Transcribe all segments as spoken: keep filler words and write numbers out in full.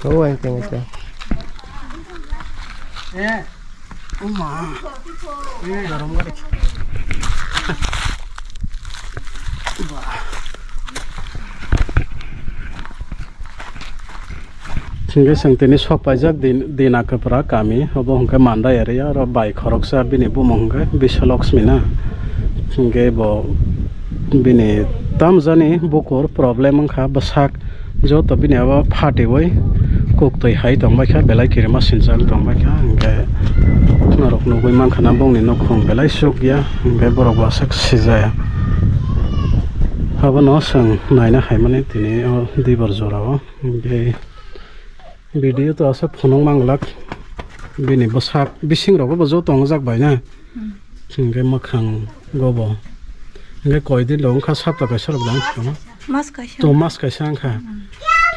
Oh, ang tengah. Eh, uma. Eh, garam garam. Hingke chwng tini sok paijak din, Dina Kwpra kami, obo hwnkhe Mandai area, oro bai khoroksa bini bumung hwnkhe Biswalokshmi na. Hingke bo bini tamjani bukur problem wngkha, bwsak joto bini abo phatiwi kuktwi hai tongbaikha, belai kirima sinchang tongbaikha, hingke norok nugwi mankha na bongni nukhung belai sukya, hingke borok bo aswk sijaya. Abono chwng naina haimani tini o dibor jorao. Hingke video to aswk phunuk manglak. Bini bwsak bising rogo bo joto wngjak bai na. Hmm. Hingke mwkhang go bo. Hingke koi din rok wngkha sapta kaisa rok dang. Mas kaisa. To mas kaisa wngkha. Hmm.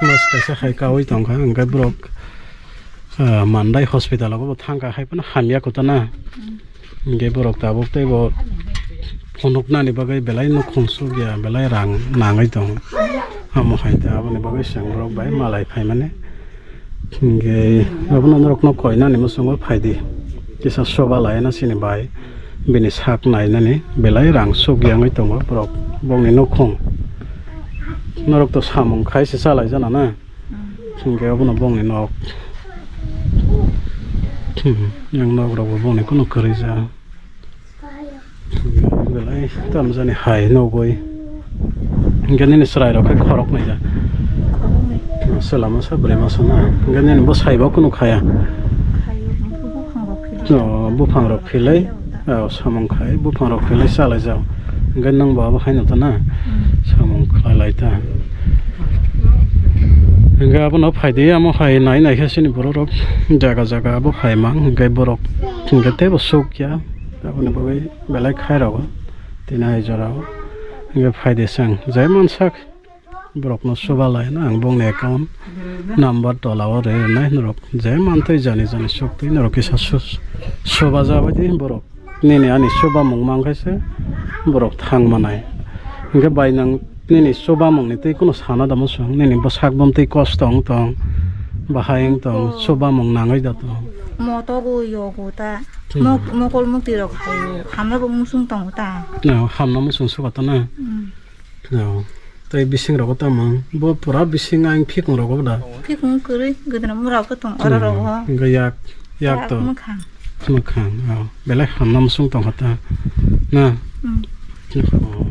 Mas kaisa hai kaui tongkha. Hingke borok, ah, Mandai hospital o bo thangkha hai phano hamya kota na. Hmm. Hingke borok tabuk tei bo phunuknani bagwi belai nukhung sukya, belai rang nangwi tongo. Amo hai ta aboni bagwi chwng borok bai malai phaimani. Hingke abono norokno koinani muchungo phaidi. Kisa soba laina chini bai bini sak nainani belai rang sukya wngwi tongo borok bongni nukhung. Norok to samung khai se chalai jana na. Hingke abono bongni nok. Yang nok rok bo bongni kunu kwrwi ja. Belai tamjani hai nugwi. Hingke nini chwrai rok khe khorok nai ja. Selama sa bwrwi masa na. Hingke nini bo saibo kunu khaya. O, buphang rok philai. O, samung khai buphang rok philai chalai jao. Hingke nwng bo abo haino ta na. Samung khlai lai ta. Hingke abono phaidi amo hai nai nai khe chini borok rok jaga jaga abo hai mang hingke borok hingke teibo sukya. Aboni bagwi belai khai rogo tini hai jorao. Hingke phaidi chwng jai mansak borokno suba laina ang bongni account number tola o rwi rwnai norok jai mantwi jani jani suktwi norok kisa su-, suba jabaidi borok nini ani subamung mankhe se borok thang manai hingke bai nang nini subamungni tei kunu sana da muchung nini bwsak bom tei kosto wng tong bahai wng tong subamung nangwi da tong. Motogo yogo ta. Hmm. Mok-, mokol mukti rok hayo. Hamya bo musung tongo ta. No, hamna musung suka ta na. Hmm. No. Tei bising rogo tamo. Bo pura bising ang phikung rogo da. Phikung kwrwi, gwdana mura ko tong oro rogo. Hingke yak, yak to. Mwkhang. Mwkhang, oh. Belai hamna musung tong ta. Na. Hmm. Oh.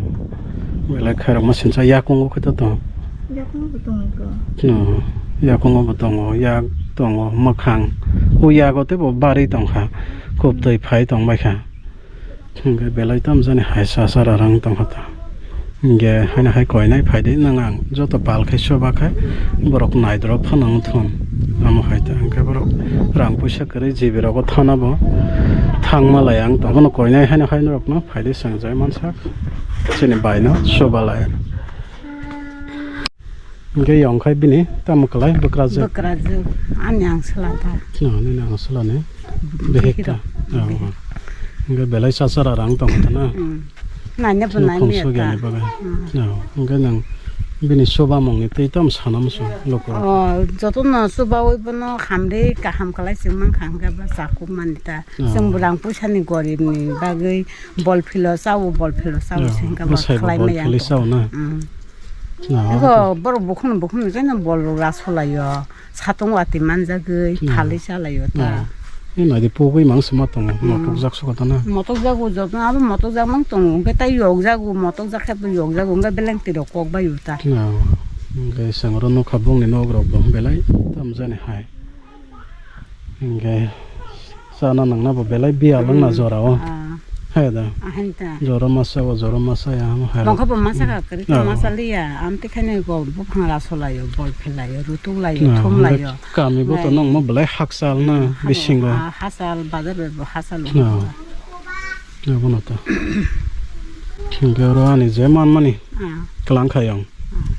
Belai khairok ma sinsa yakungo khe to to. Yakungo bo tongo ko. No, yakungo bo tongo, yak tongo, mwkhang. O yago tei bo bari tongkha. Kubtwi phai tongbaikha. Hingke belai tamjani hai sasa rarang tongkha ta. Hingke haino hai koinai phaidi nwng ang joto pal khai soba khai borok naidrop phano wngthun. Amo hai ta hingke borok rang puisa kwrwi jibi rogo thana bo thangma lai ang tongphano koinai haino hai norokno phaidi swngjai mansak chini baino soba lai. Hingke yong khai bini tamo kwlai bwkrajwk. Bwkrajwk, ani ang swlata. No, nini ang swlani. Bihik ta. Bihik. Oh. Hingke belai sasa rarang tong ta na. Hmm. Naina bo nai maya ta. Khumsuk yani bagwi. Hmm. No, hingke nang bini subamungni tei tamo sana muchung loko. Oh, jotono subawi bono hamri kaham kwlai se mankha hingke ba chakuk mani ta. Oh. Chwng bo rang puisa ni gorib ni bagwi bol philo chao, bol philo chao se hingke ba bwsai bo khlai bol maya philwi tong. Chao na. Hmm. No. Eko borok bukhum bukhum jeno bol rok rasolaio, satung watwi manjagwi phalwi chalaio ta. No. E naidi pogwi mang sima tongo, hmm, motok jak suka tana. Motok jago joto abo motok jak mang tongo, hwnkhe tai yok jago, motok jak khe bo yok jago, hwnkhe beleng twi rok kok bai o ta. No. Hwnkhe chwng oro nukha bongni nok rok bo belai tamjani hai. Hingke chana nangna bo belai biyal wngna jorao. Ah. Hai da. Ahai ta. Joro masa o, joro masa ya, amo hai. Bongkha bo masa ka kari, hmm, masa liya. Amte khaine go buphang rasolayo, bol phelayo, rutuk layo, ah, thum layo. Kami bo to nongmo belai hakchal na bisingo. Ah, hachal, bazar bo hachal. Ah. Abono ta. Hingke oro ani je manmani. Ah. Tlang khayong. Ah.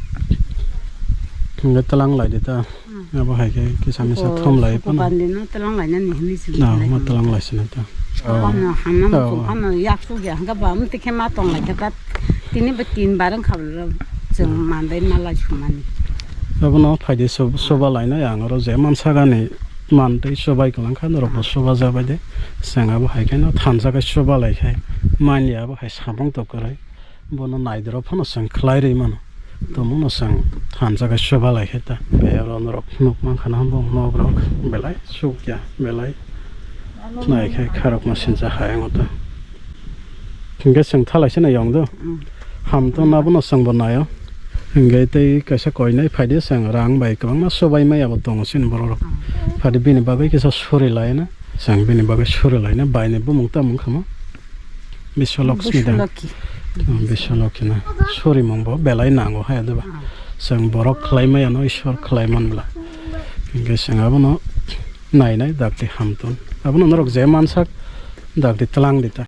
Hingke tlang lai de ta. Hmm. Abo hai khe kisa misa thom lai phano. Bandi no tlang lai nani hini si. Na, ma tlang lai sina ta. Phano hamna muchung phano yak su ya hwnkhe ba amtwi khe ma tong lai khe ta tini ba tin bar wngkha bwlwng chwng mandai ma lai sumani. Abono phaidi sub-, suba lainai ang oro je mansagani mantwi subai kwlangkha norokbo suba jabai de. Chwng abo hai kheno thansa khe suba laikhai. Manya abo hai samung to kwrwi. Bono naidoro phano chwng khlai rwi mano. Tomono chwng thansa khe suba laikhai ta. Tei oro norok nuk mankha na bo nok rok belai sukya belai. Naikhai kharokma sincha hai ang ta. Hingke chwng thalai se nai yong do. Mm. Ham to nabo no chwng bo nayo. Hingke tei kaisa koinai phaidi chwng rang bai kwbangma subai maya bo tongo chini borok rok. Mm. Phaidi bini bagwi kisa suri lai na. Chwng bini bagwi suri lai na. Bai ni bumung tamung khamo. Biswalokshmi da. Biswalokhi. Mm, Biswalokhi na. Suri mung bo belai nango hai da ba. Mm. Chwng borok khlai maya no Ishwar khlai man bla. Hingke chwng abo no nai nai dakti hamtun. Abo no norok je mansak dakti tlang di ta.